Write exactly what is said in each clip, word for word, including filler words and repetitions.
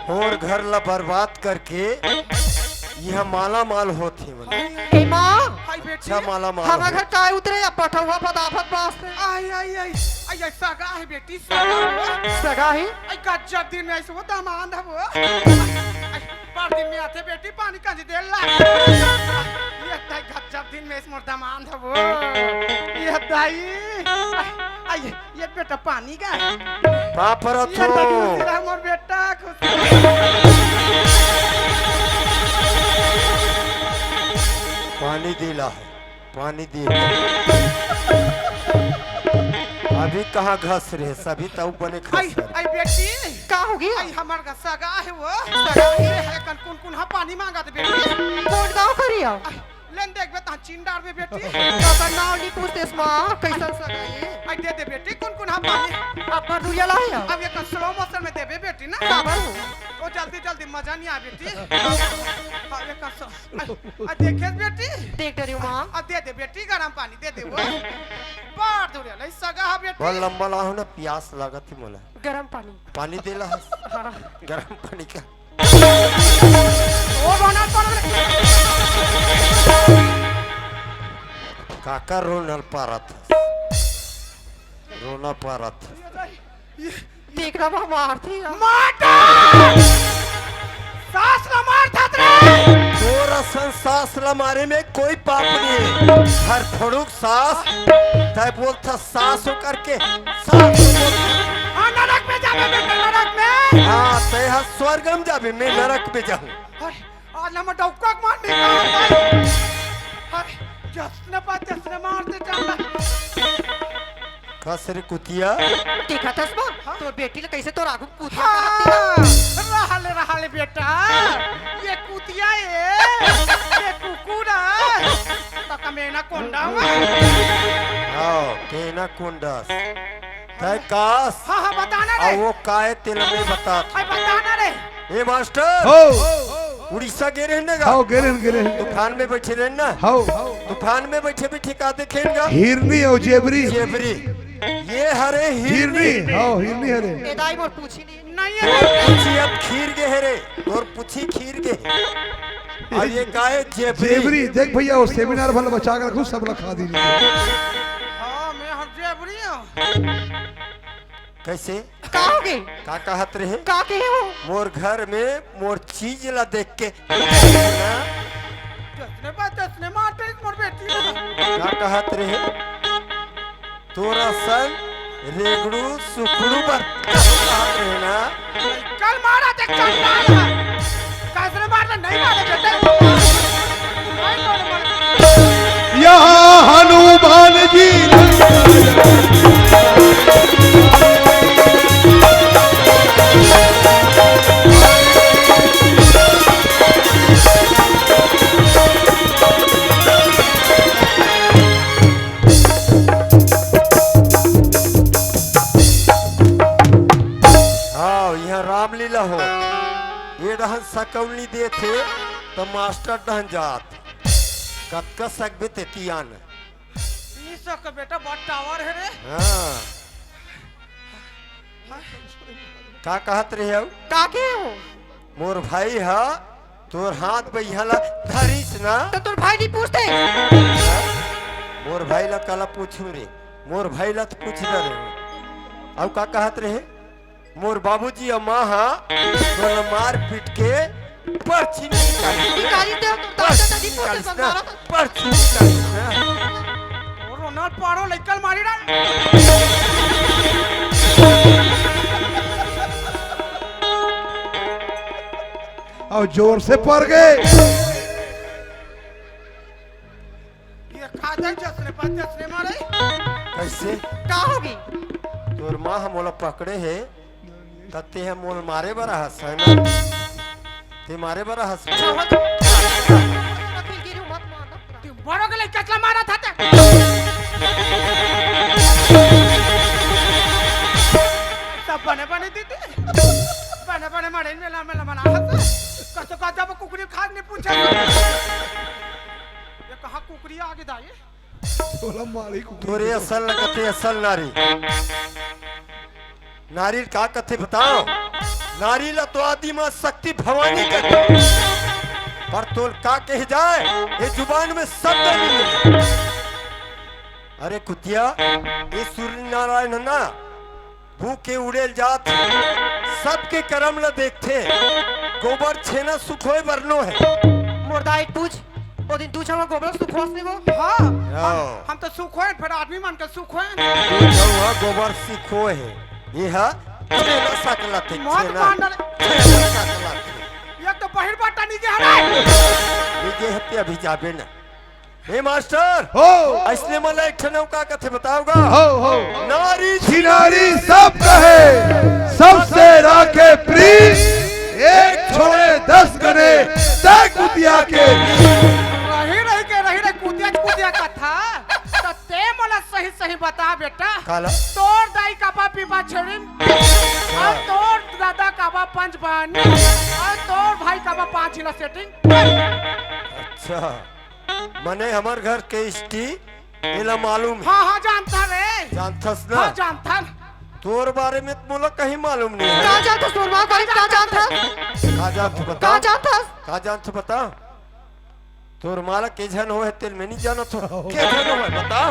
मोर घर ला बर्बाद करके इहाँ माला माल होत हे मन। ए माँ, हाय बेटी। अच्छा, माला माल हमर होत। घर काय उतरे या पठौहा फदाफत बास हे। आई, आई, आई, आई, आई, सगा हे बेटी, सगा हे। सगा हे? आई, गजब दिन में आइस वो, दमांद हे वो। आई, बड़ दिन में आथे बेटी, पानी कांजी दे ला। ये दाई, गजब दिन में आइस मोर दमांद हे वो। ये दाई, आई, आई, ये बेटा पानी का। पाँव परत हों। खुशी रह मोर बेटा, खुशी। पानी दे ला हे, पानी दे। अभी कहाँ घस रहे, सभी तऊ बने खस आई, रहे। आई बेटी। का होगे? आई हमर का सगा हे वो। सगा हे? ए, कन कुन कुन हा पानी मांगत हे बेटी। कोन गाँव करिया? लेन देखबे तहाँ चीन डारबे बेटी। ओकर नाव नइ पूछतेस माँ, कइसन सगा हे? आई दे दे बेटी, कुन कुन हा पानी। अब्बड़ दुरिहा लाहे हव। अब ये slow motion में देबे बेटी ना। काबर हो? ओ जल्दी जल्दी मजा नइ आ बेटी। हाँ, ये कस-, आ, आ देखेस बेटी। देख डरेंव माँ। आ दे दे बेटी, गरम पानी दे दे वो। बड़ दुरिहा लाहे सगा हा बेटी। बड़ लंबा लाहो ना, पियास लागत हे मोला। गरम पानी। पानी दे ला हस। हाँ। गरम पानी का। ओ रोना पारत रे। काकर रोना पारत हस? रोना पारत हस। देख ना, मारथे यार। मारत हे। सास ला मारत हे रे। तोर असन सास ला मारे में कोई पाप नइ हे। हर फड़ुक सास, तैं बोलथस सास हो करके, सास हो बोल। हाँ, नरक में जाबे बेटा, नरक में। हाँ, तैं हा स्वर्ग में जाबे, मैं नरक में जाहूँ। अरे, आज ना मैं डौका के मार नहीं पाऊँ। अरे, जसने पास तसने मार दे चल। कस रे कुतिया? देखत हस बा, हाँ? तोर बेटी ला कइसे तोर आगू कुतिया हाँ, कहत हे। रहा ले, रहा ले बेटा, ये कुतिया ए, ये कुकुर ए, त कमेना कोंडा हुआ। हाँ, केना कोंडा। तैं कस। हाँ, हाँ, बता ना रे। अउ वो काय तेला मैं बतात। अरे बता ना रे। ए मास्टर। हो। उड़ीसा गे रहेन ना गा? हव, गे रहेन, गे रहेन। तूफान में बइठे रहेन ना? हव। तूफान में बइठे बइठे का देखेन गा? हिरनी अउ जेबरी। जेबरी। ये हरे हिरनी। हिरनी, हव, हिरनी हरे। ए दाई मोर पूछी नहीं। नहीं तोर है। पूछी अब खीर गे हे रे। तोर पूछी खीर गे हे। अउ ये काय जेबरी। जेबरी, देख भइया, वो सेमिनार भला बचा के रखहू, सब ला खा दीजिए। हाँ, मैं हर जेबरी हूँ। कइसे? का होगे? का कहत रहे? का कहे हो? मोर घर में मोर चीज ला देख के। जसने बात, जसने मार, तेरी मोर बेटी ला। का कहत रहे? तोर असन रेगड़ू सुकड़ू बर कहत रहे ना। कल मारा ते चंडाल। काजरे मारना नहीं मारे बेटे। नहीं मारे, मारे। यहाँ हनुमान जी। हाँ, यहाँ रामलीला हो। ये डहन सकौली देथे, त मास्टर डहन जात। कतका सकबे तेती आन। ई सक बेटा, बड़ टावर हे रे। हाँ। का कहत रहे हव? का के हो? मोर भाई ह तोर हाथ बइहा ला धरिस ना। त तोर भाई नहीं पूछते? मोर भाई ला काला पूछू रे, मोर भाई ला तो पूछ ना रे। अउ का कहत रहे? मोर बाबूजी अउ माँ हा तोला मार पीट के परछी निकालिस। निकालिस दे, तोर दादा दादी पोते निकालिस ना, संभारा। परछी निकालिस ना। ओ रोनाल्ड पारो लइका ल मारी डाल। अउ जोर से पर गे। ये खा जाए जसने पर जसने मारे। कइसे? का होगे? तोर माँ ह मोला पकड़े हे, त तें ह मोला मारे बर आहस, है ना? तें मारे बर आहस। अच्छा, मत, मत, मत, मत, मत, मत, मत, मत, मत, मत, मत, तू बड़ो के लइका ला मारत हस ते। सब बने बने दीदी। बने बने मारे मेला मेला मना हस। कसो का जब कुकरी खाद नहीं पूछे। ये कहाँ कुकरी आगे दाई? बोला मालिक। तोरे असल ल कथे असल नारी। नारी ल का कथे बताओ? नारी ल तो आदि माँ शक्ति भवानी कथे। पर तोल का कहे जाए, ये जुबान में शब्द नहीं मिले। अरे कुतिया, ये सूर्य नारायण है ना, भूखे उड़ेल जात हे, सबके करम ल देखथे, गोबर छेना सुखोय बरनो हे। मोर दाई पूछ, ओ दिन तू छवा गोबर सुखोस नहीं वो? हाँ, हाँ। हम, हम तो सुखोय, फिर आदमी मन के सुखोय। तू छवा गोबर सुखोय हे, ये हा छेना सकलत हे, मत छेना। मांडल। छेना सकलत हे। ये तो बहिर बाटा नहीं गया रे। नहीं गए हते अभी जाबे ना। हे मास्टर, हो। अइसने मन ला एक ठन अउ का कथे बताओ गा? हो, हो। नारी छिनारी सब कहे, सबसे राखे प्रीत, एक छोड़े दस गने, तै कुतिया के। रही रही के, रही रही कुतिया, कुतिया कथा। त ते मोला सही सही बता बेटा। काला? तोर दाई काबा पीबा छेड़िन, अउ तोर दादा काबा पंच बहन, अउ तोर भाई काबा पांच हिला सेटिंग। अच्छा। मने हमर घर के हिस्ट्री एला मालूम हे। हाँ, हाँ, जानथन रे। जानथस ना? हाँ, जानथन। तोर बारे में त मोला कहीं मालूम नहीं हे। का जानथस तोर माँ बारे में, का जानथस? का जानथस बता? का जानथस? का जानथस बता? तोर माँ ला के झन होय हे तेला मैं नहीं जानत हों। के झन होय हे बता?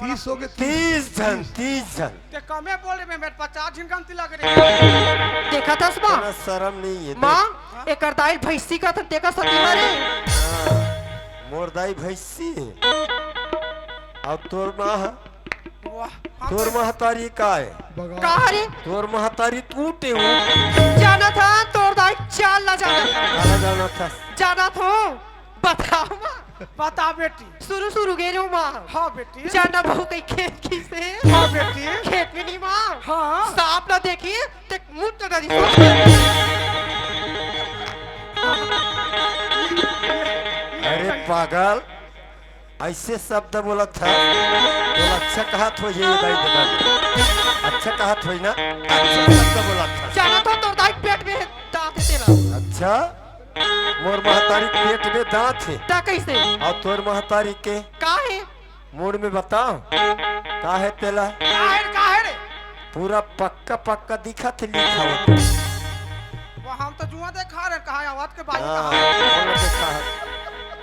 तीस हो गए, तीस। तीस झन, तीस झन। ते कमे बोल रहे, मैं, मैं पचास झन गलती लग रही। देखत हस माँ? इतना शर्म नहीं हे, माँ, देख। एकर दाई भैंसी का त तेकर सती मारे। हाँ, मोर दाई भैंसी हे। अउ तोर माँ ह? वाह, हम तोर तो महतारी का हे? बगान। का हरे? तोर महतारी त ऊँट हे, ऊँट। जानत हस, तोर दाई चाल ला जानत हस। काला जानत हस? जानत हों। बताओ माँ। बता बेटी। शुरू शुरू गे रहे हो माँ। हाँ बेटी। जाना बहू कहीं खेत की से। हाँ बेटी। खेत में नहीं माँ। हाँ। सांप ना देखी, ते मुंह तो डरी। अरे पागल, अइसे शब्द बोलत हस, बोल अच्छा कहत होही ये दाई ददा। अच्छा कहत होही ना, अच्छा शब्द बोलत हस। जानत हों तोर दाई पेट में दांत हे तेला। अच्छा? मोर महतारी पेट में दांत हे। त कइसे? अउ तोर महतारी के? का हे? मुड़ में बताओ, का हे तेला? का हे, का हे रे? पूरा पक्का पक्का दिखत हे, लिखा होत। वो हम तो जुआ देखा रहे, कहाँ आवाज के बाजू हाँ, कहाँ हे? वो देखा हे।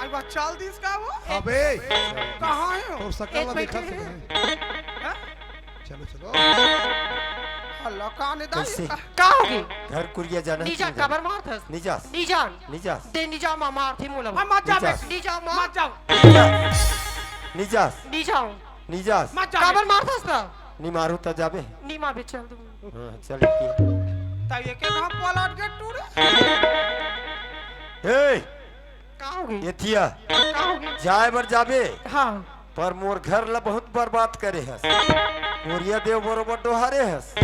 आई बात चल दिस का वो? अबे, कहाँ हे वो? तो सकल एक ला मिनट। देखा थे। हाँ? चलो, चलो। हल्ला कान ए दाई कैसे? का? का होगे? घर कुरिया जाना नहीं जा, चाहिए। काबर मारथस? नहीं जास। नहीं जान। नहीं जास। दे नहीं जा, माँ मारथे मोला। हाँ, मत जा निजास। बेटी। नहीं जा, माँ। मत जाओ। निजास। निजास। नहीं जाओ। निजास। मत जा काबर बेटी। मारथस का? नहीं मारू त जाबे। नहीं मारबे, चल दूँ। हाँ, चल ठीक। त ये के नाम पलट के टूरे? ए, का होगे? एथिया। का होगे? जाए बर जाबे। हाँ। पर मोर घर ला बहुत बर्बाद करे हस। कोरिया देव बरोबर डोहारे हस।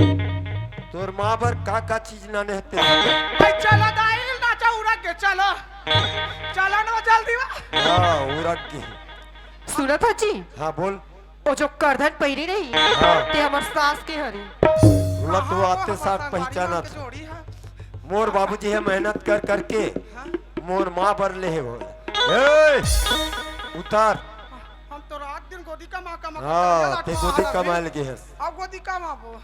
तोर माँ बर का का चीज लाने हते? भाई चलो दाई, नाचा उरक के, चलो। चलो ना जल्दी वा। हाँ, उरक के। सुनत हस जी? हाँ, बोल। वो जो करधन पहिरी नहीं, हाँ। ते हमर सास के हरे। उला तो हाँ, वो आते हमर साथ संगवारी पहचाना मन के था। जोड़ी है। मोर बाबूजी हे मेहनत कर करके हाँ। मोर माँ बर ले हे वो। ए, उतार। हम तो रात दिन गोदी कमा, कमा के हाँ, चल ते लात गोदी मार कमा अभी। लगे हस। अब गोदी कमाबो।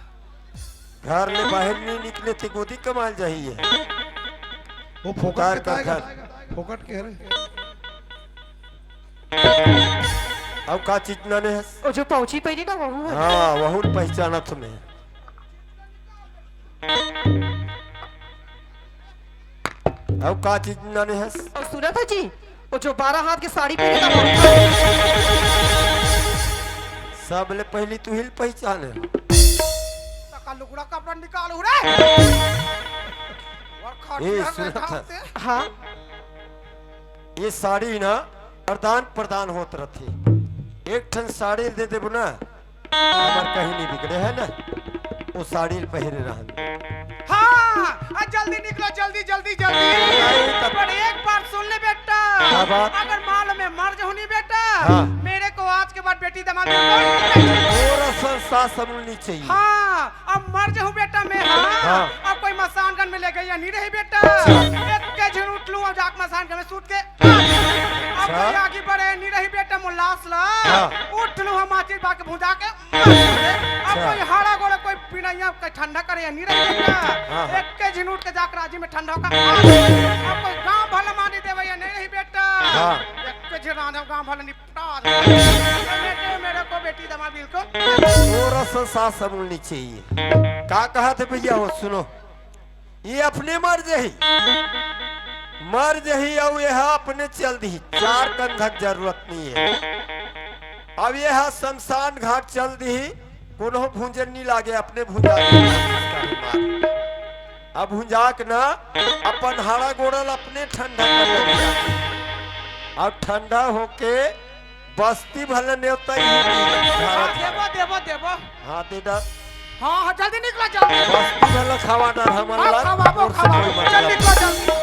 घर ले बाहर नहीं निकले ते गोदी कमाल जाही ये। वो फोकट उतार के कर ताएगा, घर। फोकट के हरे। अउ का चीज लाने हस? वो जो पाउची पहिरी ना, वहू है। हाँ, वहू पहचानत हों मैं। अउ का चीज लाने हस? अउ सुनत हस जी, वो जो बारह हाथ के साड़ी पहिरे ना, वहू। सबले पहिली तुही ल पहचाने। तका लुगड़ा कपड़ा निकाल उरे। और ए, खटिया सुनत हस? हाँ। ये साड़ी ना वरदान प्रदान होत रथे। एक ठन साड़ी दे देबो ना, हमर कहीं नहीं बिगड़े है ना, वो साड़ी ल पहिरे रहन। हाँ, आ जल्दी निकलो, जल्दी, जल्दी, जल्दी। नहीं, तब पर एक बात सुन ले बेटा, क्या बात? अगर मान लो मैं मर जाऊँ नहीं बेटा, हाँ। मेरे को आज के बाद बेटी दामाद में कोई नहीं चाहिए। और संसार समूह नहीं चाहिए। हाँ, अब मर जाऊँ बेटा मैं, हाँ। हाँ। अब कोई मसान घर में ले गई या नहीं रही बेटा। अच्छा। एक के झुरूट लूँ और जाके मसान घर में सूत के। अच्छा। कोई आगी बरे नहीं रही बेटा, मोर लाश ला। हाँ। उठ लू हम आचिर बाके भुंजा के। अब अच्छा। कोई हाड़ा गोड़ा कोई पिनैया के ठंडा करे नहीं रही बेटा। हाँ, हाँ। एक के झिन उठ के जाके राजी में ठंडा का। अब कोई गांव भला मानी देवे या नहीं रही बेटा। हाँ। एक के झिन रांधे गांव भला निपटा दे। बेटे मेरे को बेटी दमा बिल्कुल। थोड़ा सा सांस फूलनी चाहिए। का कहा थे भैया हो, सुनो। ये अपने मर जही, मर जही, अउ ये हा अपने चल दही, चार कंधक जरूरत नहीं है। अब ये हा शमशान घाट चल दही, कोनो भूंजन नहीं लागे, अपने भुंजा दही। अब भुंजा के ना, अपन हाड़ा गोड़ल अपने ठंडा कर दिया। अब ठंडा होके बस्ती भले नेवता ही नहीं, भारत देबो, देबो, देबो। हाँ, दे डर। हाँ, हाँ, जल्दी निकला, जल्दी। बस्ती भले खवा डर, हमन हाँ, ला खवाबो, और से खवाबो, कोई मतलब चल निकला, जल्दी।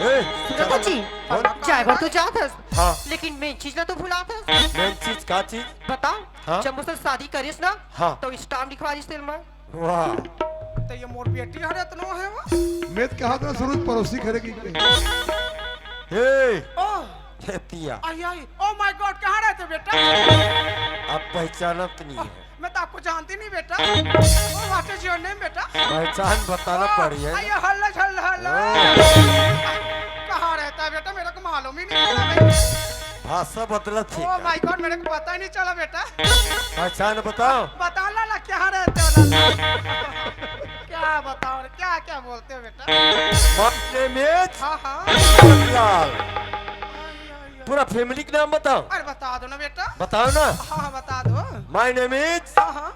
ए, सुनत जी, बोल। जाए बर तो जात हस, हाँ। लेकिन मेन चीज ला तो भुलात हस। मेन चीज का चीज? बता, हाँ? जब मुझसे शादी करिस ना, हाँ। तो स्टाम्प लिखवा दिस तेल में। वाह। तो ये मोर बेटी हरे, इतनो है वो। मैं तो कहा था, सुरुज पड़ोसी घरे की। ए, ओ। खेतिया। आई, आई। Oh my God, कहाँ रहते बेटा? आप पहचानत नहीं है। मैं तो आपको जानती नहीं बेटा। Oh, what is your name बेटा? पहचान बताना ओ, पड़ी है। आई, hello, hello, hello। ओ। कहाँ रहता है बेटा? मेरे को मालूम ही नहीं पड़ा भाई। भाषा बदलत है Oh क्या? My God, मेरे को पता ही नहीं चला बेटा। पहचान बताओ। बता लाला, क्या रहते हो लाला? क्या बताओ रे, क्या, क्या बोलते हो बेटा? My name is हाँ, हाँ। लाल। आई, आई, आई। पूरा family का नाम बताओ। अरे बता दो ना बेटा। बताओ ना। हाँ, हाँ, बता दो। My name is हाँ, हाँ।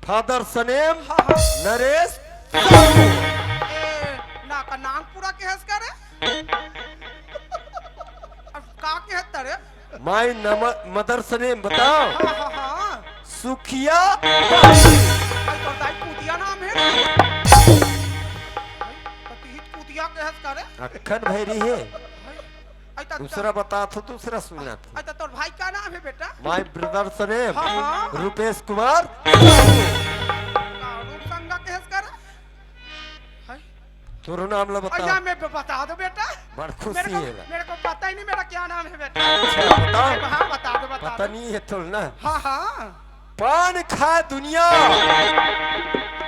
Father's name हाँ, हाँ। नरेश। ए, ना का नाम पूरा कहस करे? अब का कहत रे? My नम-, mother's name बताओ। हाँ, हाँ, हाँ। सुखिया। अरे तो दाई कुतिया नाम है। तो तू ही कुतिया कहस करे? अखन भैरी है। आई तो दूसरा बता तो दूसरा सुना था। आई तो तोर भाई का नाम है बेटा? My brother's name हाँ, हाँ। रुपेश कुमार। का रूप संगा कहस करे? हाय। तोरो नाम ला बता। अइया मैं ब-, बता दो बेटा। बड़ खुशी मेरे को, है। मेरे को पता ही नहीं मेरा क्या नाम है बेटा। अच्छा, बताओ। हाँ, बता दो, बता पता दो। नहीं है तोर ना। हाँ, हाँ। पान खाए दुनिया,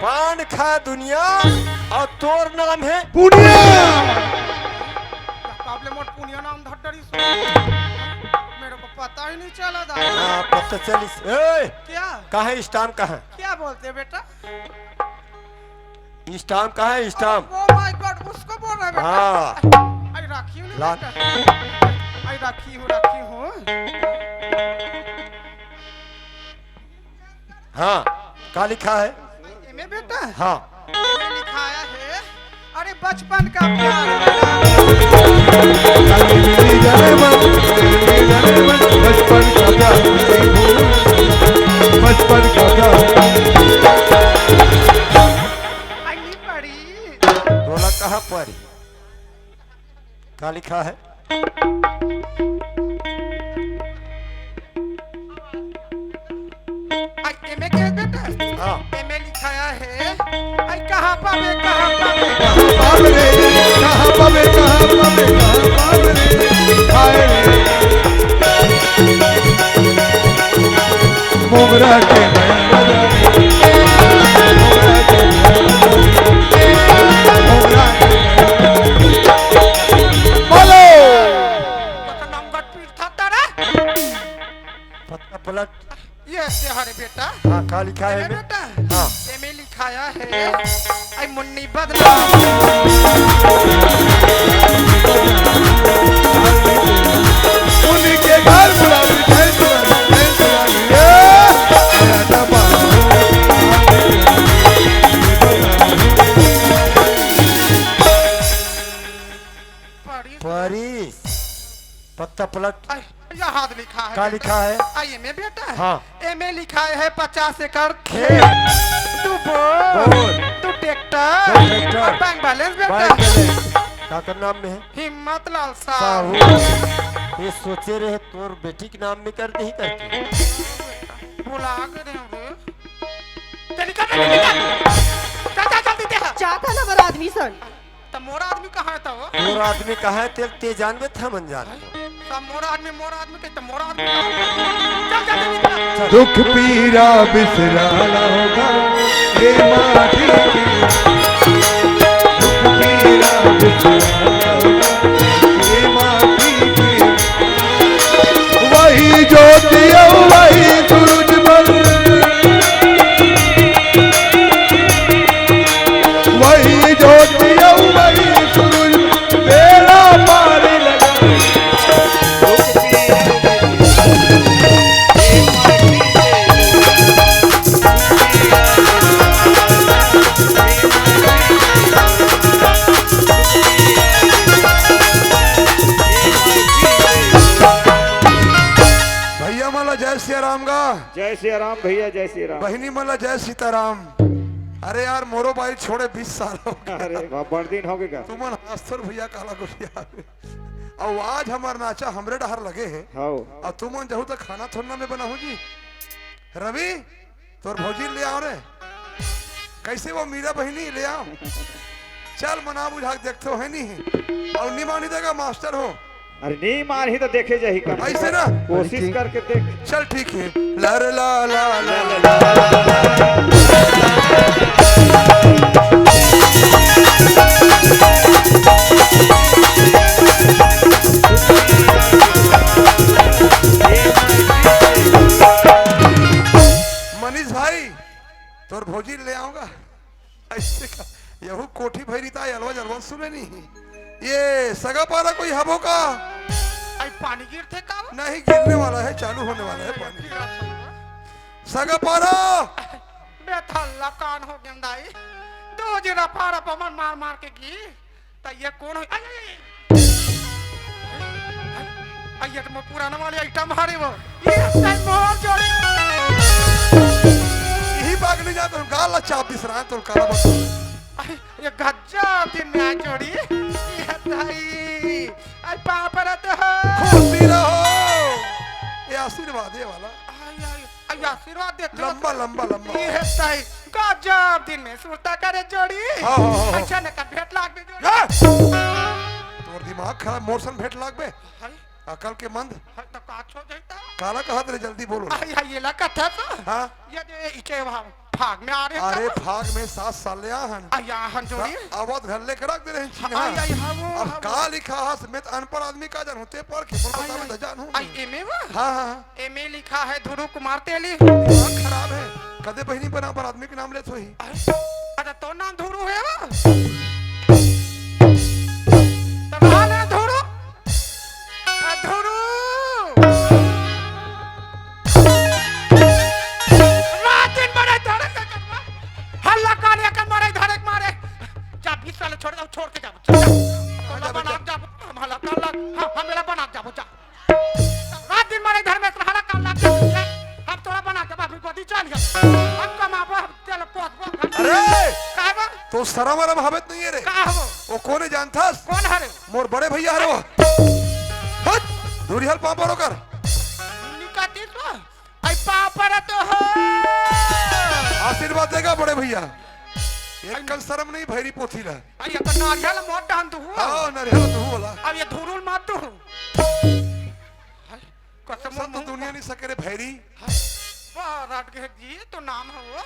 पान खाए दुनिया, अउ तोर नाम है पुनिया। काबले मोर पुनिया नाम धर डरी सो। मेरे को पता ही नहीं चला दादा। हाँ, पता चलिस। ए, क्या? कहाँ स्टाम्प कहाँ? क्या बोलते बेटा? स्टाम्प कहाँ है, स्टाम्प? Oh my God, उसको बोल रहा है बेटा। हाँ। आई रखी हूँ ना ला- बेटा। आई रखी हूँ, रखी हूँ। हाँ, का लिखा है? एमे बेटा? हाँ। एमे लिखाया है, अरे बचपन का प्यार मेरा। बचपन का प्यार, बचपन का प्यार। आई नहीं पड़ी। तोला कहाँ पड़ी? का लिखा है? आई एमे के बेटा? हाँ। एमे लिखाया है। आई कहाँ पावे, कहाँ पावे? कहाँ पावे रे? कहाँ पावे, कहाँ पावे, कहाँ पावे रे? हाय रे। मोगरा के नैना जाने। मोगरा के नैना जाने। मोगरा के नैना जाने। बोलो। तो नंबर पीट था तारा। पत्ता पलट। ये ऐसे हरे बेटा। हाँ, का लिखा है एमे एमे? बेटा? हाँ। एमे लिखाया है, आई मुन्नी बदनाम। उन्हीं के घर बुला ली, घर बुला ली, घर बुला ली, ए, आया था बाबू। परी। परी। पत्ता पलट। आई, यहाँ हाथ लिखा है का बेटा। लिखा है? आई एमे बेटा। हाँ। एमे लिखा है पचास एकड़ खेत। खेत। तू बोल। बोल। तू ट्रैक्टर। तू ट्रैक्टर। और बैंक बैलेंस बेटा। Bank balance. काकर नाम में है? हिम्मत लाल साहू। साहू। ये सोचे रहे तोर बेटी के नाम में कर दे ही करके। भुला गए रे। चल निकल, चल निकल। चल, चल, जल्दी दे। जाता ना हमारा आदमी सन। त मोर आदमी कहाँ है त वो? मोर आदमी कहाँ है, तेल ते जानबे, त हमन जानबो। त मोर आदमी, मोर आदमी कही त मोर आदमी। चल, चल, चल, चल। दुख पीरा बिसराना होगा ये माटी के। दुख पीरा बिसराना होगा ये माटी के। वही ज्योति, वही सूरज बल, वही ज्योति, वही सूरज, बेड़ा पार लगा। भैया मन ला जय सिया राम गा। जय सिया राम भैया, जय सिया राम। बहिनी मन ला जय सीताराम। अरे यार, मोरो बाई छोड़े बीस साल हो गे। अरे वाह, बड़ दिन हो गे गा। तुमन हंसथो भैया काला गोठियाथो। अउ आज हमर नाचा हमरे डहर लगे हे। हव। अउ तुमन जहू त खाना थोरना मैं बनाहूं जी। रवि, तोर भौजी ले आव रे। कइसे वो मीरा बहिनी ले आव। चल मना बुझा के देखथो हे नहीं। अउ नी मानी देगा मास्टर हो। अरे नी मानही त देखे जाही का। अइसे ना? कोशिश करके देख। चल ठीक हे। ला रे ला ला ला ला। मनीष भाई, तोर भौजी ले आव गा। अइसे का? यहू कोठी भइरी त अलवा जलवा सुने नहीं। ये सगा पारा कोई हबो का? अई पानी गिरथे का? नहीं, गिरने वाला है, चालू होने वाला है पानी। सगा पारा। बे थल्ला कान हो गेंव दाई। दू झिन अफारा पमन मार मार के गी। त ये कोन हो? अई, अई, अई। अई, ये तो मोर पुराना वाली आइटम हरे वो। ये आइटम मोर जोड़ी। इही बात नहीं जात हूं, गाल ला चाप दिस रहा है, तो काला बस। अई, ये गजब दिन में आ जोड़ी। ये दाई। अई, पाँव परत हो। खुशी रहो। ये आशीर्वाद, ये वाला। अई, अई, अई, आशीर्वाद देते हो। लंबा, लंबा, लंबा। ये दाई। गजब दिन में सुरता करे जोड़ी। हाँ, हाँ, हाँ, हाँ। अइसन का भेंट लागबे जोड़ी। हाँ। तोर दिमाग खराब, मोर सन भेंट लागबे। हाय। अकल के मंद। हाय, त का छो जइता? काला कहत रे, जल्दी बोलो। अई, अई, ये ला कथा तो। हाँ। ये दे, इचे वहाँ फाग में आ रहे अरे, का? फाग में सात साल ले आहन। अई, आहन जोड़ी। त अवध घर लेके रख दे रहे हैं, हाँ, हाँ। अई, अई, हाँ, वो, अब हाँ, का वो। लिखा हस, मैं त अनपढ़ आदमी का जानूं, ते पढ़ के, बोल अई, बता, मैं अई। त जानूं। अई, एमे वा? हाँ, हाँ, हाँ। एमे लिखा है ध्रुव कुमार तेली। दिमाग खराब है। कदे बहिनी बना पर आदमी के नाम लेत होही। अरे, अच्छा, तो नाम धुरू है वो? तो कहा ना धुरू? आ, धुरू। रात दिन मरे धरे के कटवा। हल्ला कान या कन मरे धरे के मारे। जा बीस साल छोड़ दो, छोड़ के जाओ। जा। हाँ, जा, बना जा। जाओ, हम हल्ला कर लग, हम, हम मेला बना जाओ, जा। रात दिन मरे घर में सहारा काम लाग गया। हम तोरा बना के बाबू गोदी चल गया। हम कमाबो, हम तेल पोसबो, हम अरे! काहे बा? तो शरम वरम हवे त नहीं है रे। का हवो? वो कोने जानथस? कोन हरे? मोर बड़े भैया हरे वो। हट! धुरिहल पाँव पर ओकर। निकाती तो? आई पाँव पर तो हो। आशीर्वाद देगा बड़े भैया। एक कन शरम नहीं भैरी पोथी ला। अरे, ये तो नारियल मोट डांद हूँ। हाँ, नारियल तो हूँ बोला। अब ये धुरुल मार दू। हाय, कसम सब तो मुंह दुनिया नहीं सके रे भैरी। हाय, वाह, रात के जी तो नाम है वो।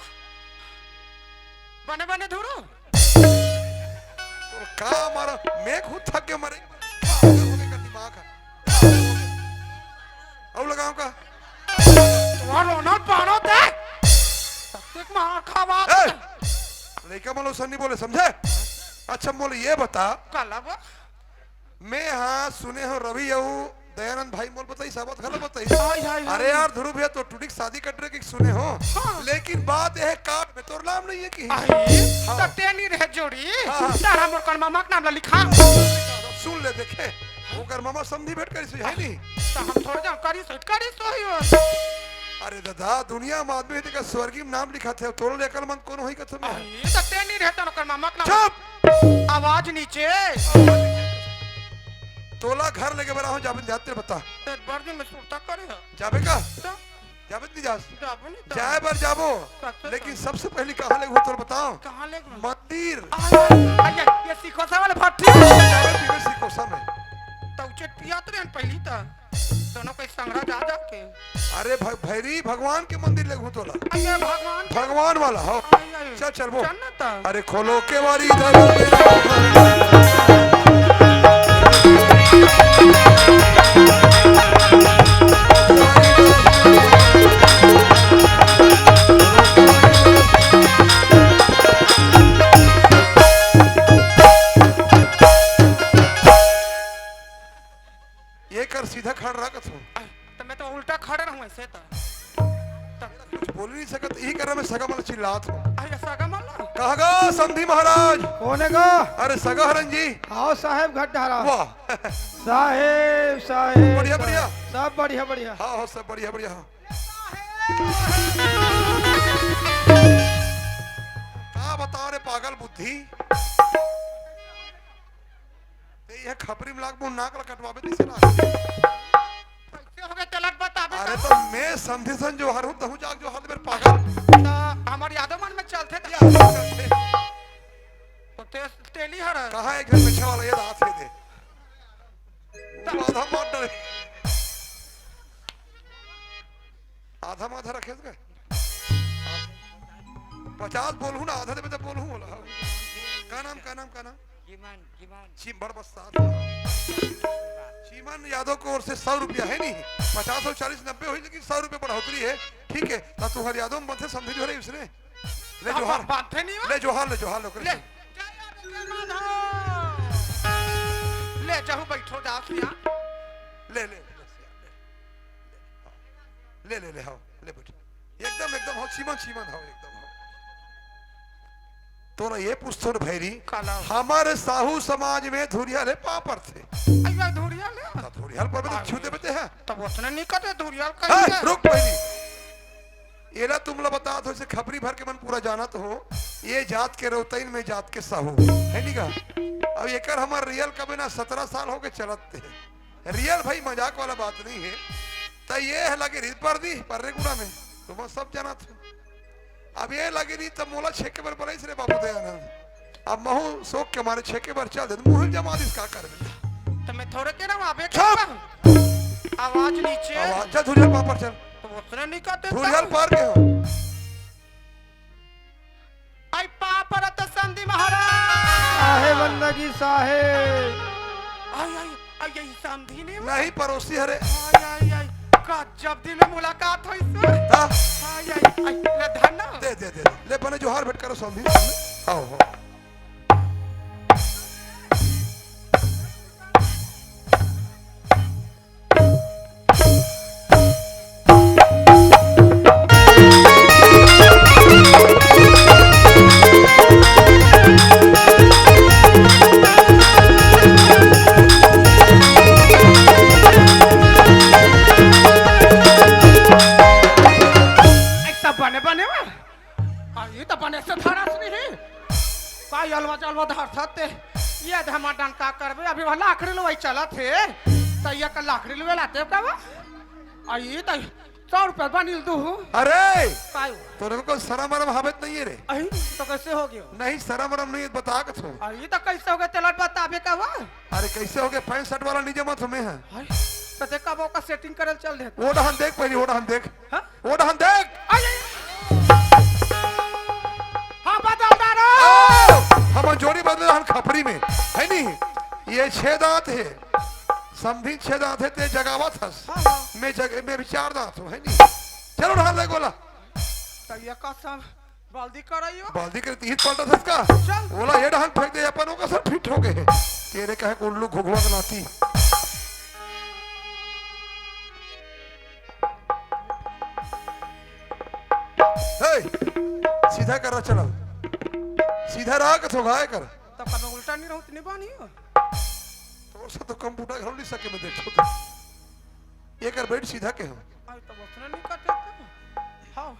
बने बने धुरू। तो का मारा, मैं खुद थक के मरे। पागल हो गए का दिमाग है। पागल हो गए। अउ लगाओ का? तुम्हारा रोना पानो दे। तब तक मार खावा। ए! लइका मन ला अइसन नहीं बोले, समझे? अच्छा, मोला ये बता। काला बा? मैं हाँ सुने हो रवि अउ दयानंद भाई मोला बताइस, अवध घला बताइस। हाय, हाय, हाय। अरे यार, ध्रुव भैया तो टुड़ी के शादी कट रहे कि सुने हो। हाँ। लेकिन बात ये है, कार्ड में तोर नाम नहीं है कि। आई, हाँ। तो तेनी रहे जोड़ी। हाँ, हाँ। तारा मोर कन मामा के नाम ला लिखा। सुन ले, देखे, ओकर मामा समधी भेंट करिस है नहीं। तो हम थोड़ा जान करिस, करिस तो ही हो। अरे दादा, दुनिया में आदमी है, तेकर स्वर्गीय में नाम लिखाथे, तोर ले अकलमंद कोनो होही कथो मैं। अरे, त तें नहीं रहता, ओकर मामा के नाम। चुप! आवाज नीचे। तोला घर लेके बरा हो, जाबे जाते बता। ते बड़ दिन में सुरता करे है। जाबे का? तो? जाबे नहीं जास? जाबो नहीं तो। जाए बर जाबो। कत्तो लेकिन तो। सबसे पहले कहाँ ले हो तोर बताओ? कहाँ ले गो? मंदिर। आ, आ, आ, ये, ये सिकोसा वाले भट्टी। जाबे पीबे सिकोसा में। तो उचे पियात रहे पहली त। दोनों कोई संगरा जा जाके। अरे भ-, भैरी भगवान के मंदिर ले घूम तोला। अरे भगवान के भगवान वाला, हो। आई, आई। चल, चल, वो। चल ना त। अरे खोलो केवारी इधर। ये कर सीधा खड़ रहा कथू। त मैं तो उल्टा खड़ रहूं ऐसे त। त कुछ बोल नहीं सकत, यही कर मैं सगा मन ल चिल्लात हूं। अरे सगा मन ल? कहा गा समधी महाराज? कोन हे गा? अरे सगा हरन जी। आओ साहेब घट ढारा। वाह। साहेब, साहेब, बढ़िया, साहेब। बढ़िया। सब बढ़िया, बढ़िया। हाँ, हाँ, सब बढ़िया, बढ़िया, हाँ। का बताओ रे पागल बुद्धि। ते यह खपरी में लाग मुंह नाक ला कटवाबे तइसे लाग। कैसे हो गए चलत बताबे अरे तो। तो मैं समधी सन जोहार हूँ, तहूँ जाग जोहार दे मेरे पागल। तो हमार यादव मन में चलथे तो। या, चलथे। तो ते-, तेली हर। कहाँ एक घर में छह वाला ये हाथ ये दे। तो आधा मार डरे। आधा माधा रखे थे। पचास बोलहूँ ना, आधा देबे तो बोलहूँ बोला। का नाम, का नाम, का नाम? जीवन, जीवन। चीम बड़ बस्ता। चीमन यादव को ओर से सौ रुपया है नहीं, पचास और चालीस नब्बे हुई, लेकिन सौ रुपये बढ़ोतरी है। ठीक है, ना तुम्हारे यादव में बनथे समधी जो है उसने। ले अब जोहार। बांधे नहीं हो? ले जोहार, ले जोहार, ले, ओकरे ले। से। ले जाहू बैठो दास यहाँ। ले, ले, ले, ले, ले, ले, हाँ, ले बैठ। एकदम, एकदम हो, सीमन, सीमन हो, एकदम हो। तोला ये पूछथों भैरी, काला। हमारे साहू समाज में धुरिया ले पापर थे। अइया धुरिया ले? ता धुरिया ले पर भी तो अरे। छू देबे ते है। तब ओतने नहीं कहते धुरिया ले ए, कहीं के। रुक पहली। एला तुमला बतात हों, इसे खपरी भर के मन पूरा जानत हों, ये जात के रौतइन में जात के साहू, है नी का? अब एकर हमर रियल कबे ना सतरा साल होगे चलत हे। रियल भाई, मजाक वाला बात नहीं है। त ये है लगे रीत पर दी, पर्रे गुड़ा में, तुम सब जानत हो। अब ये लगे रीत, तब मोला छेके बर बलाइस रे बाबू दयानंद। अब महू शौक के मारे छेके बर चल दे, मुँह जमा दिस का कर। त मैं थोड़े के ना आवे चुप! आवाज नीचे। आवाज, चल धुरिया पापर चल। तो ओतने नहीं कहते धुरिया तब। पार के हो। आई पापर त समधी महाराज। आहे बंदगी साहेब। आई, आई, आई, आई समधी ने। नहीं परोसी हरे। आई, आई, आई, का जब दिन में मुलाकात होइस। हाँ। आई, आई, आई, ले धन। दे, दे, दे, दे। ले बने जोहार भेंट करो समधी। आओ, हो। ऐसा बने बने हुआ। आ, ये तो बने से धरस नहीं। का अलवा जलवा धरथस ते? ये धमा डंका करबे, अभी वह लाकड़ी लुवई चलत हे। त ये का लाकड़ी लुवे लाते का वो? आ, ये तो सौ रुपया बनिल दू। अरे! काय? तोरे को शरम वरम हावत नहीं है रे। अही, तो कैसे हो गयो? नहीं, शरम वरम नहीं है, बता के तू। आ, ये तो कैसे हो गए, तेला बताबे का वो? अरे, कैसे हो गए? पैंट शर्ट वाला नहीं जमा तुम्हें है। हाय, तो देखा वो का सेटिंग करल चल देत। वो डहन देख पहली, वो डहन देख। हाँ? वो डहन देख। आई, आई। हाँ, बदल डारो। आओ, हम जोड़ी बदले हन खपरी में, है नी? ये छह दांत है, समधी छह दांत है, ते जगावत हस। हाँ, हाँ। मैं जग-, मैं भी चार दांत हूँ, है नी? चलो, डहन देख बोला। तो ये कसम, बाल्दी कराइयो। बाल्दी करे तीन पलटा था इसका। चल। बोला, ये डहन फेंक दे, अपन ओकर सब फिट हो गए। तेरे कहे उल्लू घुघुआ के नाती। हे, सीधा कर रहा चला। सीधा रहा के थोगाए कर। तब कब उल्टा नहीं रहूं, इतनी बानी हो। तोर से तो कम बूढ़ा घर नहीं सके मैं देखो तो। ये कर बैठ सीधा के हो। आई तो बसने नहीं करते तो। हाँ।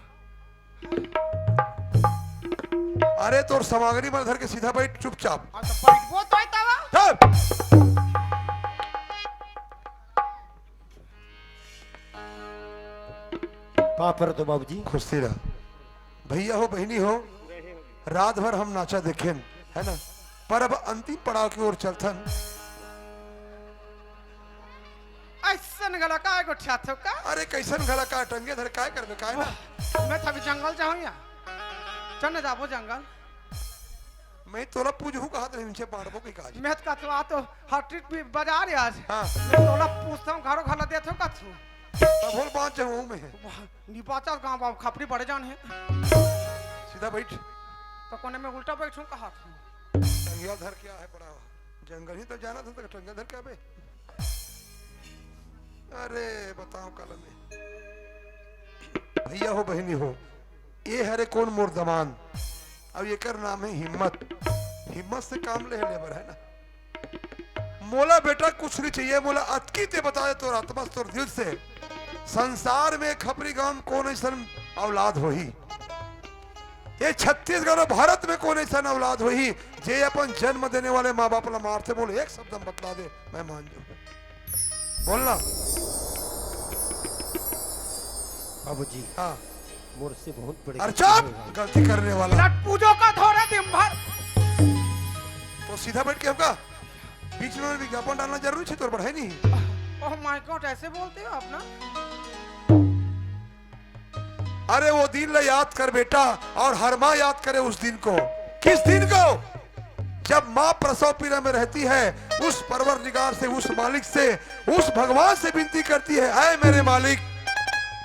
अरे तोर सामग्री मन धर के सीधा बैठ चुपचाप। आई तो बैठ वो तो आई तवा। चुप। पापर तो बाबूजी। खुशी रह। भैया हो, बहिनी हो, रात भर हम नाचा देखेन, है ना, पर अब अंतिम पड़ाव के ओर चलथन। घला काय गोठियाथो का? अरे, कइसन घला का, टंगे धर काय करबे, काय ना? मैं तो अभी जंगल जाहूँ या। चल ना जाबो जंगल। मैं तोला पूजहूँ कहत रहे, नीचे बांटबो के काज। मैं तो कहत रहा, तो हर ट्रीट भी बाजार आज। हाँ। मैं तोला पूछता हूँ, घरो घला देथो का तू? तब होल बांच जाऊँ मैं। वाह, नी बाचा गाँव बाबू, खपड़ी बड़े जान है। सीधा बैठ। तो कोने में उल्टा बैठूँ कहा तू? टंगिया धर क्या है पड़ा? जंगल ही तो जाना था, तो टंगिया धर क्या बे? अरे बताओ कल में। भैया हो, बहिनी हो, ये हरे कोन मोर दमांद, अब एकर नाम है हिम्मत। हिम्मत से काम ले ले बर, है ना? मोला बेटा कुछ नहीं चाहिए, मोला अतकी ते बता दे तोर आत्मा से, तोर दिल से, संसार में खपरी गांव में कोन अइसन औलाद होही? ये छत्तीसगढ़ और भारत में कोन अइसन औलाद होही जे अपन जन्म देने वाले माँ बाप ला मारथे? मोला एक शब्द में बतला दे, मैं मान जाऊँ। बोलना। बाबूजी, हाँ। मोर से बहुत बड़े अरे गलती चुप! हो गई। गलती करने वाला। लट पूजो का धोरे दिन भर। तो सीधा बैठ के हमका बीच में विज्ञापन डालना जरूरी है, तोर बढ़ाई नहीं। Oh my God, ऐसे बोलते हो आप ना? अरे वो दिन ला याद कर बेटा, और हर माँ याद करे उस दिन को। किस दिन को? जब माँ प्रसव पीड़ा में रहती है, उस परवरदिगार से, उस मालिक से, उस भगवान से विनती करती है, "ऐ मेरे मालिक,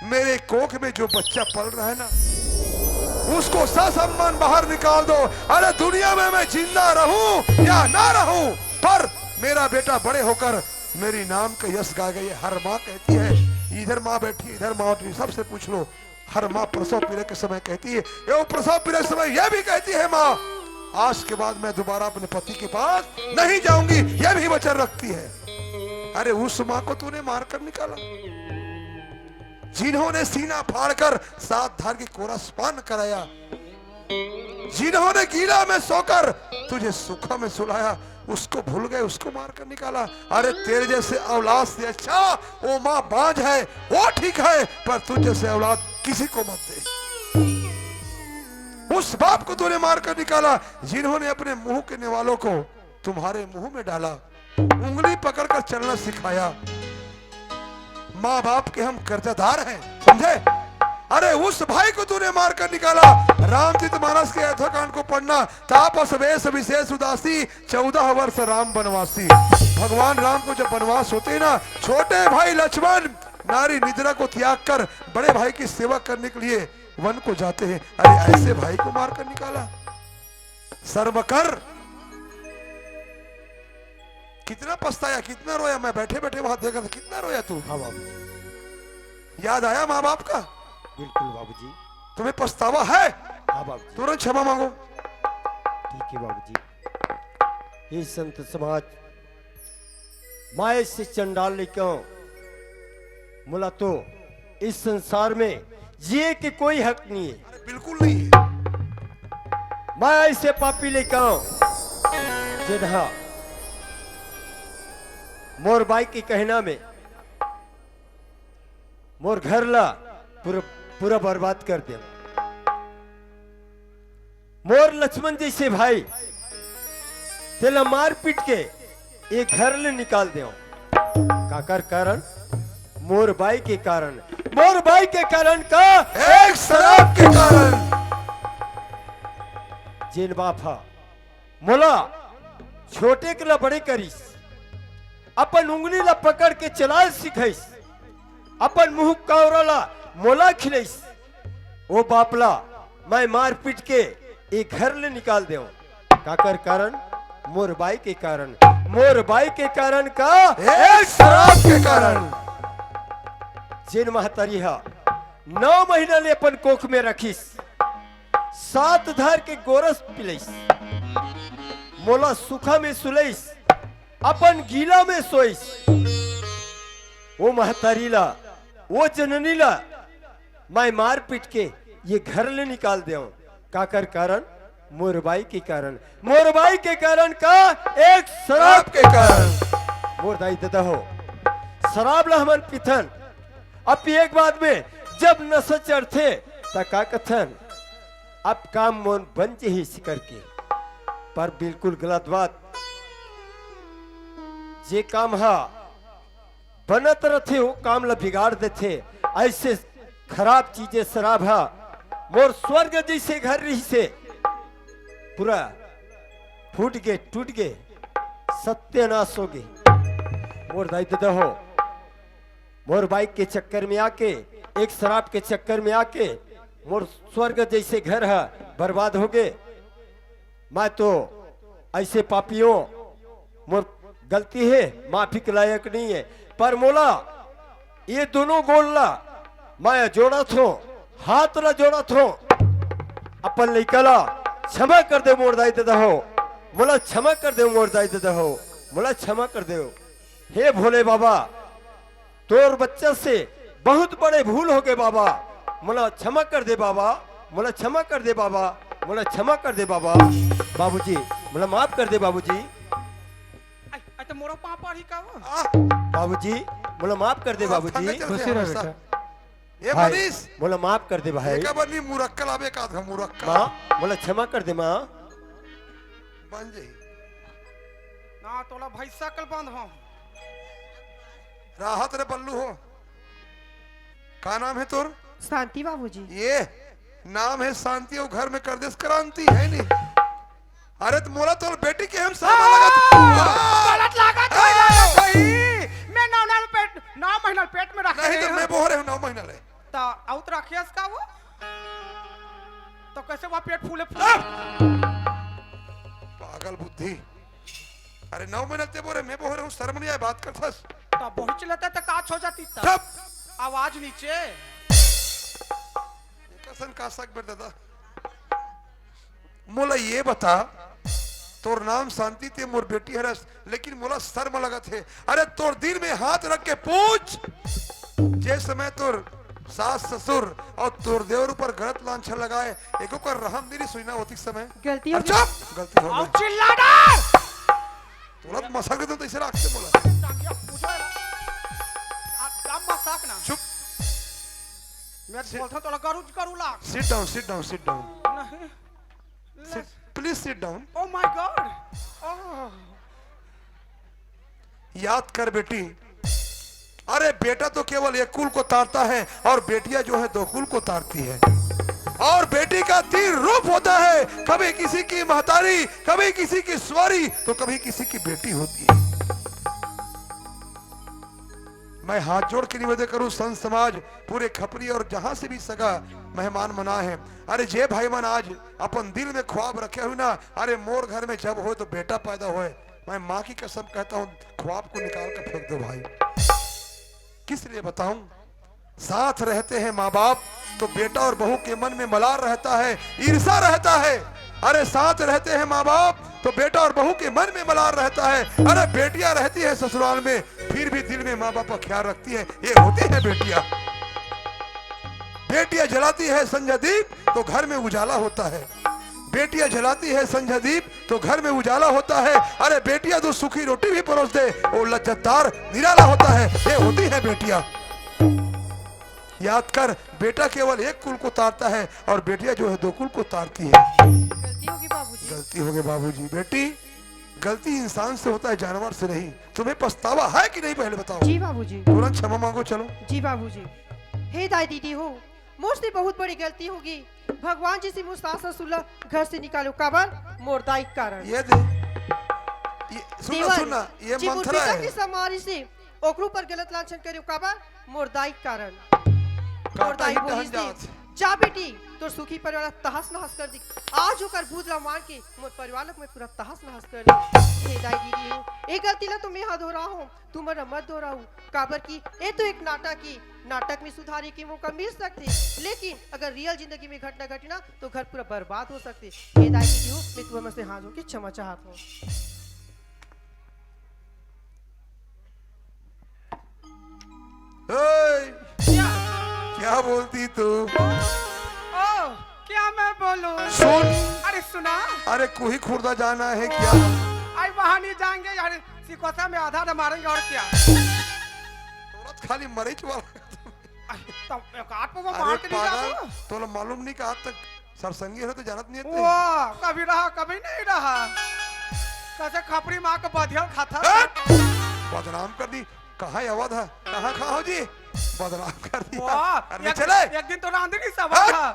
मेरे कोख में जो बच्चा पल रहा है ना, उसको ससम्मान बाहर निकाल दो। अरे दुनिया में मैं जिंदा रहूं या ना रहूं, पर मेरा बेटा बड़े होकर मेरी नाम का यश गाएगा।" ये हर माँ कहती है। इधर माँ बैठी, इधर माँ बैठी, सबसे पूछ लो। हर माँ प्रसव पीड़ा के समय कहती है, ये वो प्रसव पीड़ा के समय ये भी कहती है, "माँ, आज के बाद मैं दोबारा अपने पति के पास नहीं जाऊंगी।" ये भी वचन रखती है। अरे उस माँ को तूने मार कर निकाला, जिन्होंने सीना फाड़कर सात धार की कोरस पान कराया, जिन्होंने गीला में सोकर तुझे सूखा में सुलाया, उसको भूल गए, उसको मार कर निकाला। अरे तेरे जैसे औलाद से अच्छा वो माँ बांझ है, वो ठीक है, पर तुझ जैसे औलाद किसी को मत दे। उस बाप को तूने मार कर निकाला, जिन्होंने अपने मुंह के निवालों को तुम्हारे मुंह में डाला, उंगली पकड़कर चलना सिखाया। माँ बाप के हम कर्जदार हैं, समझे? अरे उस भाई को तूने मार कर निकाला। रामचरित मानस के अयोध्याकांड को पढ़ना, तापस वेश विशेष उदासी, चौदह वर्ष राम वनवासी। भगवान राम को जब वनवास होते हैं ना, छोटे भाई लक्ष्मण नारी निद्रा को त्याग कर बड़े भाई की सेवा करने के लिए वन को जाते हैं। अरे ऐसे भाई को मार कर निकाला, शर्म कर। कितना पछताया, कितना रोया, मैं बैठे बैठे वहां देखा था, कितना रोया तू। हाँ बाबूजी। याद आया माँ बाप का? बिल्कुल बाबूजी। तुम्हें पछतावा है? हाँ बाबूजी। तुरंत क्षमा मांगो। ठीक है बाबूजी। हे संत समाज, मैं ऐसे चंडाल लइका हूं, मोला तो इस संसार में जिए के कोई हक नहीं है। अरे बिल्कुल नहीं है। मैं ऐसे पापी लइका हूं, जिन्हा मोर बाई के कहना में मोर घर ला पूरा, पूरा बर्बाद कर देव। मोर लक्ष्मण जैसे भाई, तेला मार पीट के ये घर ले निकाल देव। काकर कारण? मोर बाई के कारण। मोर बाई के कारण का? एक शराब के कारण। जेन बाप हा मोला छोटे के ला बड़े करिस, अपन उंगली ला पकड़ के चलाए सिखाइस, अपन मुंह कावरा ला मोला खिलाइस, ओ बाप ला मैं मार पीट के ए घर ले निकाल देव। काकर कारण? मोर बाई के कारण। मोर बाई के कारण का? एक शराब के कारण। जेन महतारी हा नौ महीना ले अपन कोख में रखिस, सात धार के गोरस पिलइस, मोला सुखा में सुलइस, अपन गीला में सोइस। ओ महतारी ला, ओ जननी ला मैं मार पीट के ये घर ले निकाल देव। काकर कारण? मोर बाई के कारण। मोर बाई के कारण का? एक शराब के कारण। मोर दाई ददा हो, शराब ला हमन पीथन, अब एक बाद में जब नशा चढ़थे त का कथन, अब काम मोर बन जही करके, पर बिल्कुल गलत बात। जे काम हा बनत रथे, वो काम ला बिगाड़ देथे। ऐसे खराब चीजें शराब ह। मोर स्वर्ग जैसे घर रहिसे, पूरा फूट गे, टूट गे, सत्यानाश हो गे। मोर दाई ददा हो, मोर बाइक के चक्कर में आके, एक शराब के चक्कर में आके मोर स्वर्ग जैसे घर ह बर्बाद हो गे। मैं तो ऐसे पापियों, मोर गलती है, माफी के लायक नहीं है, पर मोला ये दोनों गोड़ ला मैं जोड़त हों, हाथ ला जोड़त हों, अपन लइका ला क्षमा कर दे मोर दाई ददा हो, मोला क्षमा कर दे मोर दाई ददा हो, मोला क्षमा कर दे। हे भोले बाबा, तोर बच्चा से बहुत बड़े भूल हो गए बाबा, मोला क्षमा कर दे बाबा, मोला क्षमा कर दे बाबा, मोला क्षमा कर दे बाबा। बाबूजी, मोला माफ कर दे बाबूजी। आई, आई तो मोरो पाँव पड़ी का वो? आ, बाबूजी, मोला माफ कर दे आप बाबूजी। ठंडे चलते खुशी रह हमेशा। बेटा। ए भाई, मनीष, मोला माफ कर दे भाई। एक बार नहीं मुरक्का लावे, एक आध मुरक्का। माँ, मोला क्षमा कर दे माँ। बन जाई। ना तोला भाई सकल बंद हो। राहत रे बल्लू हो। का नाम है तोर? शांति बाबूजी। ये नाम है शांति और घर में कर देस क्रांति, है नी? अरे तो मोला तोर बेटी के हम सामने लगा। गलत लागत हो यार भाई। मैं नौ महीना पेट, नौ महीना पेट में रखे नहीं तो हैं। मैं बोहरे हूँ नौ महीना ले। ता आउत राखियस का वो? तो कैसे वहाँ पेट फूले फूले? आ! पागल बुद्धि। अरे नौ महीना ते बोरे, मैं बोहरे हूँ, शर्म नहीं आए बात करथस। तो बहुत चिल्लाता तो काच हो जाती तब। चुप। आवाज नीचे। ये कसन का सक बेटा दादा? मोला ये बता, तोर नाम शांति ते मोर बेटी हरस, लेकिन मोला शर्म लगत हे। अरे तोर दिल में हाथ रख के पूछ, जे समय तोर सास ससुर और तोर देवर ऊपर गलत लांछन लगाए, एको कर रहम नहीं सुनना होती समय। गलती हो अरे गई। चुप, गलती हो और गई। चिल्ला डाल। तोला तो मसक देता हूँ, तो इसे राखते मोला। टांगिया पूजा है ना। आ, क्या मजाक ना। चुप। मैं बोलता हूँ, तोला गरु, गरु लाग। Sit down, sit down, sit down। नहीं। Sit, please sit down। Oh my God। ओह। याद कर बेटी, अरे बेटा तो केवल एक कुल को तारता है और बेटियां जो है दो कुल को तारती है। और बेटी का तीन रूप होता है, कभी किसी की महतारी, कभी किसी की सुआरी, तो कभी किसी की बेटी होती है। मैं हाथ जोड़ के निवेदन करूं, संत समाज, पूरे खपरी और जहां से भी सगा मेहमान मना है, अरे जे भाई मन आज अपन दिल में ख्वाब रखे हुए ना, अरे मोर घर में जब होए तो बेटा पैदा होए, मैं माँ की कसम कहता हूँ, ख्वाब को निकाल कर फेंक दो भाई। किस लिए बताऊं? साथ रहते हैं माँ बाप तो बेटा और बहू के मन में मलाल रहता है, ईर्ष्या रहता है। अरे साथ रहते हैं माँ बाप तो बेटा और बहू के मन में मलाल रहता है। अरे बेटियां रहती है ससुराल में, फिर भी दिल में माँ बाप का ख्याल रखती है। ये होती है बेटियां। बेटियां जलाती है संझा दीप तो घर में उजाला होता है। बेटियां जलाती है संझा दीप तो घर में उजाला होता है। अरे बेटियां तो सूखी रोटी भी परोस दे, वो लज्जतदार निराला होता है। ये होती है बेटियां। याद कर, बेटा केवल एक कुल को तारता है और बेटियां जो है दो कुल को तारती है। गलती होगी बाबूजी। गलती हो गई बाबूजी। बेटी, गलती इंसान से होता है, जानवर से नहीं। तुम्हें पछतावा है कि नहीं, पहले बताओ। जी बाबूजी। तुरंत क्षमा मांगो, चलो। जी बाबूजी। हे दाई दीदी हो, मोर से बहुत बड़ी गलती होगी। भगवान जी से मोर सास ससुर ला घर से निकालो, काबर? मोर दाई के कारण। ये दे, ये, सुन ना, देवर, सुन ना, ये जे मोर मंथरा बेटा है। के समारी से ओकरो ऊपर गलत लांछन करे, काबर? मोर दाई के कारण। मोर काटा दाई ही बोलिस टहन दे, जात। जा बेटी, तोर सुखी परिवार ला तहस नहस कर दी। आज ओकर बूत ला मार के मोर परिवार ला मैं पूरा तहस नहस कर दी। हे दाई दीदी हो, ए गलती ला तो मैं हा दोहराहूं, तुमन मत दोहराहू, काबर कि ए तो एक नाटक हे, नाटक में सुधारे के मौका मिल सकथे, लेकिन अगर रियल जिंदगी में घटना घटी ना, तो घर पूरा बर्बाद हो सकथे। हे दाई दीदी हो, मैं तुमन से हाथ जोड़ के क्षमा चाहत हूँ। ए, क्या? क्या बोलती तू? ओ, क्या मैं बोलूं? सुन। अरे सुना। अरे कोही खुर्दा जाना है क्या? अरे वहां नहीं जाएंगे यार, सिकोसा में आधा आधा मारेंगे और क्या? औरत खाली मरीच वाला। अरे, तब एक आध पे वो अरे मार के नहीं पागल, जाता। तोला मालूम नहीं कि आज तक सत्संगी हो तो जानत नहीं है। वाह, कभी रहा, कभी नहीं रहा। कैसे खपरी माँ को बधियल खाता। हट! बदनाम कर दी। कहाँ आवत हे? कहाँ, कहाँ हो जी? बदनाम कर दिया। वाह, अरे एक, चले। एक दिन तो रांधनी सब हाँ? था।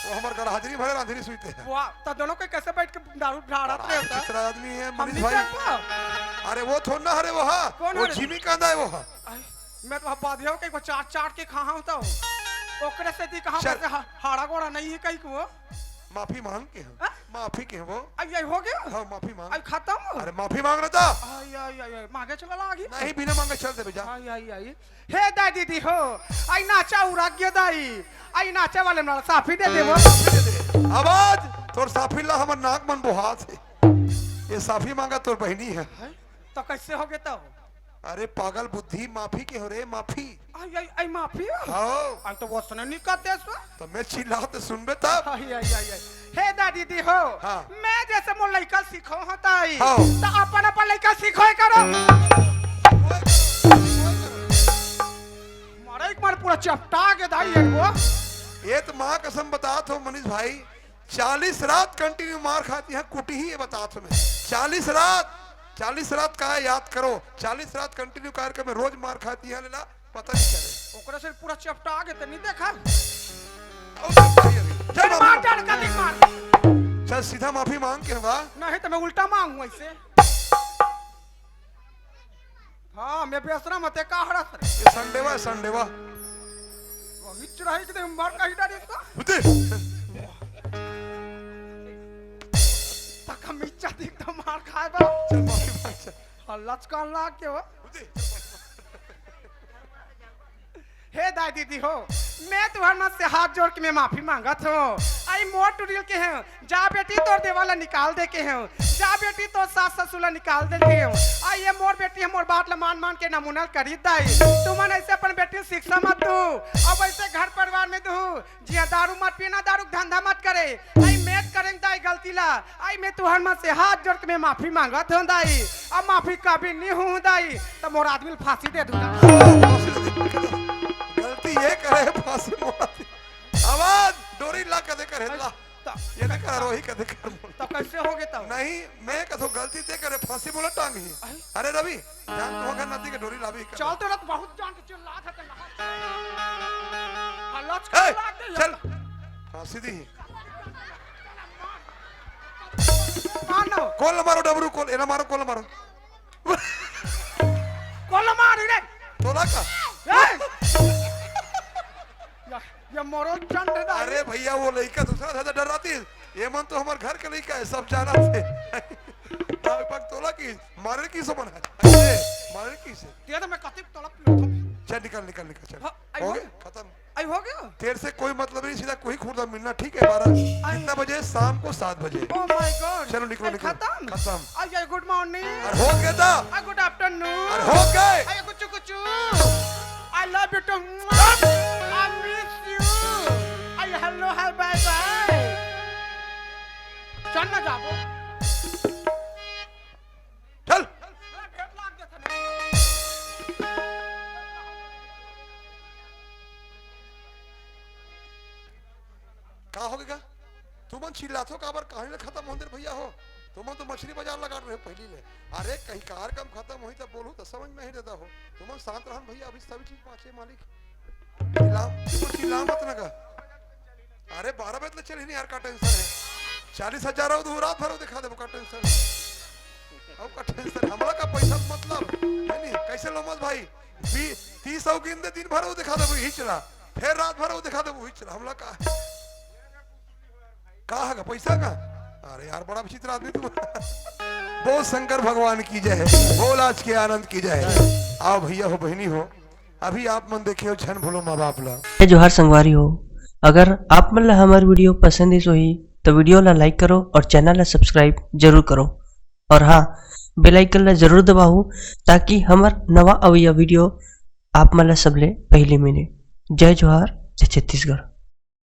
वो हमर गड़हादरी भरे रांधनी सुनते हैं। वाह, तो दोनों के कैसे बैठ के दारू ढारत बड़ा रहता? विचित्र आदमी है हम मनीष नहीं भाई। कर पाओ। अरे वो थोड़ा ना हरे वो हा। कौन वो हरे? जिमी कांदा है वो हा। आई, मैं तो बाधियों के एक बार चाट चाट के खा होता हूँ। ओकरे से दी कहाँ चल। पे से हा-, हाड़ा गोड़ा नहीं है कहीं को। माफी मांग के हम। हाँ? माफी के वो। आई, आई हो गया? हाँ, माफी मांग। आई खत्म? अरे माफी मांग रहा था। आई, आई, आई, आई, मांगे चला लागी। नहीं, बिना मांगे चल देबे जा। आई, आई, आई। हे दाई दीदी हो, आई नाचा उराग्य दाई, आई नाचा वाले मला साफी दे देबो। आवाज, तोर साफी ला हमर नाक मन बोहात हे। ये साफी मांगा तोर बहिनी है। हैं? तो कैसे हो गए तो? अरे पागल बुद्धि, माफी के हो रे, माफी। आई, आई, आई माफी हो? हाँ। आई तो वो सुने नहीं कहते सो। तो मैं चिल्लात सुनबे तब। आई, आई, आई, आई। हे दाई दीदी हो, हाँ। मैं जैसे मोर लइका सीखो होता ही, हाँ। तो अपन अपन लइका सीखो ही करो। मारे एक मार पूरा चपटा के दाई है वो। ये तो माँ कसम बतात हो मनीष भाई, चालीस रात continue मार खाती है, कुटी ही ये बतात हो मैं। चालीस रात, चालीस रात का याद करो, चालीस रात continue कार्यक्रम में रोज मार खाती है, लेला पता नहीं चले। ओकरा से पूरा चपटा आगे तो नहीं देखा। और चल मार, मार। डाल का देख मार। चल सीधा माफी मांग के बा। नहीं तो मैं उल्टा मांगू ऐसे। हाँ, मैं बेसरा मते का हरस रे। ये संडेवा है, संडेवा। वही चुराई के दे मार कहीं डाली तो। उते। तक मिच्चा देख तो मार खाए बा। चल माफी मांग चल। और लचका लाग के हो। उते। हे दाई दीदी हो, मैं तुहर मन से हाथ जोड़ के मैं माफी मांगत हूँ। आई मोर टुरिल के हैं, जा बेटी तोर देवर ला निकाल दे के हैं, जा बेटी तोर सास ससुर ला निकाल दे के हैं। आई ये मोर बेटी हमर बात ला मान मान के नमूना करी दाई। तुमन ऐसे अपन बेटी ला शिक्षा मत दू, अब ऐसे घर परिवार में दू, जिया दारू मत पीना, दारू के धंधा मत करे। आई मैं करें दाई गलती ला, आई मैं तुहर मन से हाथ जोड़ के मैं माफी मांगत हूँ दाई। अब माफी कभी नहीं हूँ दाई, तो मोर आदमी ला फांसी दे दूंगा। गलती ये करे फांसी मोर आदमी। आवाज डोरी ला कदे करे ला। तो ये ना कर रोही कदे कर। तो कैसे हो गए तब? नहीं, मैं कथो गलती ते करे फांसी मोला टांग ही। आई। अरे रवि, जान तू घर नदी के डोरी लावी कर। चल तो रत बहुत जान के चिल्ला था ते ना। हल्ला ए, लाग दे चल। यार। फांसी दी। मार ना। कोल मारो डबरू कोल, एना मारो कोल मारो। कोल मार रे। तोला का? ए! या, या मोरो चंड दा। अरे भैया वो लइका दूसरा था तो डराती। ये मन तो हमर घर के लइका है, सब जाना थे। अब पक तोला की मारे की सो मन है। अरे, मारे की से। ये तो मैं कति तोला पीट दूँ। चल निकल, निकल, निकल, चल। हाँ, आई हो गए? हो? खत्म। आई हो गया? तेरे से कोई मतलब नहीं, सीधा कोई खुर्दा मिलना, ठीक है? बारह, आई। कितना बजे? शाम को सात बजे। Oh my God। चलो, निकलो, आई निकलो। खत्म? खत्म। आई, आई, good morning। अरे हो गया था? आई, good afternoon। अरे हो गए। आई, कुचु, कुचु। I love you too। I miss you। I, hello, hi, bye, bye। चल ना जाबो। चल। का हो गया? तुमन चिल्लाथो काबर? कहानी ला खत्म होने दे भैया हो। तुमन तो मछली बाजार लगा रहे हो पहली ले। अरे कहीं कार्यक्रम खत्म होही तब बोलू तो समझ में ही रहता हो। तुमन शांत रहन भैया, अभी सभी चीज बाँचे मालिक। चिल्ला, तुमन चिल्ला मत ना का। अरे बारह बजे ले चल ही नहीं यार, का tension है? चालीस हजार हो तो रात भर दिखा देबो, का tension है? अब का tension, हमरा का पैसा से मतलब है नहीं। कैसे लोमस भाई? बी-, तीस सौ गिन दे, दिन भर वो दिखा देबो, हिचला। फिर रात भर वो दिखा देबो, हिचला। हमरा का? का है का? पैसा का? अरे यार, बड़ा विचित्र आदमी तुम। बोल शंकर भगवान की जय, बोल आज के आनंद की जय। आओ भैया हो, बहनी हो, अभी आप मन देखे हो, झन भूलो माँ बाप ला। जय जोहार संगवारी हो, अगर आप मन ला हमर video पसंद आइस होही, तो video ला like करो और channel ला subscribe जरूर करो। और हाँ, bell icon ला जरूर दबाओ, ताकि हमर नवा अवइया video आप मन ला सबले पहले मिले। जय जोहार, जय छत्तीसगढ़।